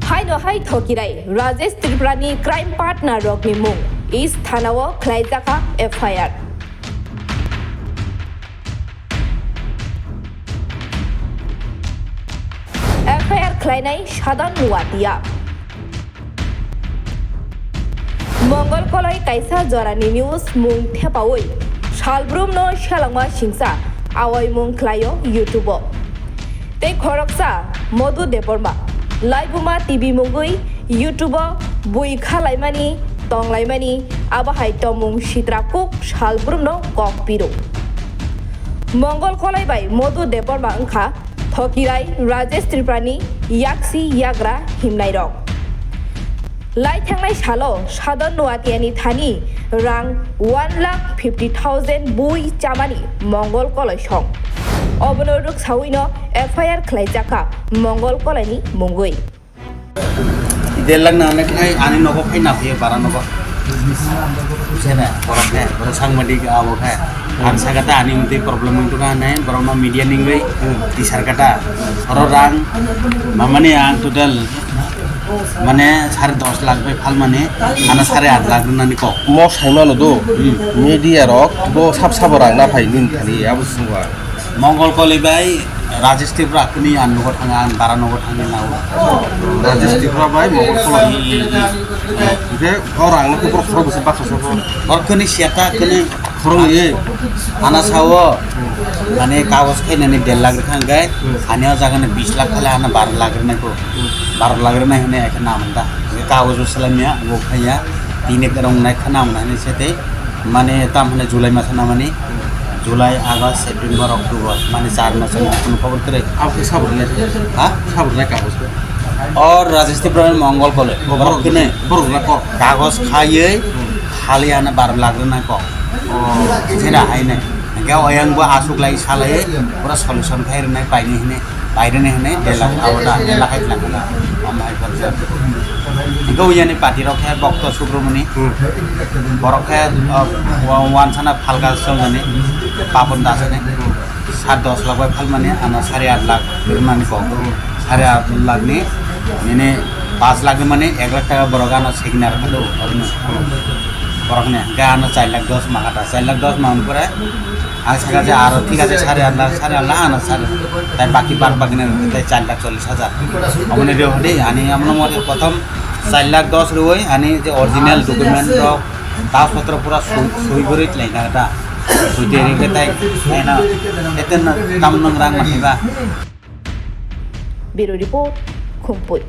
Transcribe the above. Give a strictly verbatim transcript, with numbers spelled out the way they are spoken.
Haino hai thokirai Rajesh Tripurani crime partner rokni mung, East Thanao khlaijakha F I R. F I R khlainai Sadan Nuatia. Mongol Koloi kaisa jorani news mung thepaui salbrumno selangma singsa awaimung khlaio YouTube-o. Tei khoroksa Modhu Debbarma laibuma T V mungwi YouTube-o bui khalaimani tonglaimani abo hai tongmung sitra kuk salbrumno kok piro. Mongol Koloi bai Modhu Debbarma wngkha Thokirai Rajesh Tripurani yaksi yagra himnairok. Lai thangnai salo Sadan Nuatiani thani rang one lakh fifty thousand bui chamani Mongol Koloi song. Obono rwksawino F I R khlaijakha Mongol Koloini mungwi. Delak na ne khai ani nogo khai na phi bara nogo. Sene, borok khe, borok sangbadik abo khe. Ang sakata ani mutwi problem wng tongkha hinwi borokno media ningwi tisar kata. Oro rang mamani ang total mane sare dos lakh bai phalmani ano sare aat lakh rwnani kok. Mo saimano do, media rok bo sab sabo rang na phai nini thani abo sungwa. Mongol Koloi bai Rajesh Tripura kuni ang nogo thanga, ang bara nogo thangwi nao. Rajesh Tripura bai Mongol Koloi. Hingke o rang no khe borok khorok bwswk baksa sabo. Borok kuni siata kuni khorok ye. Ana sao mane kagos khainani der lakh rwkha hingke ani o jaga ni bis lakh khale ana baro lakh rwnai ko. Baro lakh rwnai hwnwi ekhe namda. Kagos bo swlaimya bo khaiya. Tini rong nai khana mwnai hwnwi se tei. Mane tam hwnwi July masa na mani, July, August, September, October, mane char mas ni kunu khobor kwrwi. Abo khe sabo rwnai khe? Ha? Sabo rwnai kagos khe? Or Rajesh Tripura Mongol Koloi. Borok kene. Borok rwnai kok. Kagos khaiwi hali ana baro lakh rwnai kok. Oh. Jena haine. Hingke oyang bo aswk lai salai pura solution khai rwnai paini hwnwi. Baireni hwnwi delak abo da, delak hai tlang kana. Omo hai khoroksa. Hingke uyani party rok khe Bokto Subramani. Hmm. Borok khe, uh, wa-, wansana phalka songani, Papon Dasani. Sat dos lakh bai phalmani, ano sari at lakh rwnani kok. Sari at lakh ni, nini pas lakh ni mani ek lakh taka borok ano signer kha do, oroni. Borok ni, hingke ano char lakh dos ma kha ta, char lakh dos ma pore. Ang saka je aro thik ase, sari at lakh, sari at lakh, ano sari. Tai baki bad baki na tai char lakh chollish hajar. Amone dio hodi, ani amone mode prothom char lakh dos roi, ani je original document rok, kagoj potro pura sui, sui guri tlai na ta. Sui de ri ke tai, tai na, eten na tam nang rang mati ba. Bureau Report, Khumpui.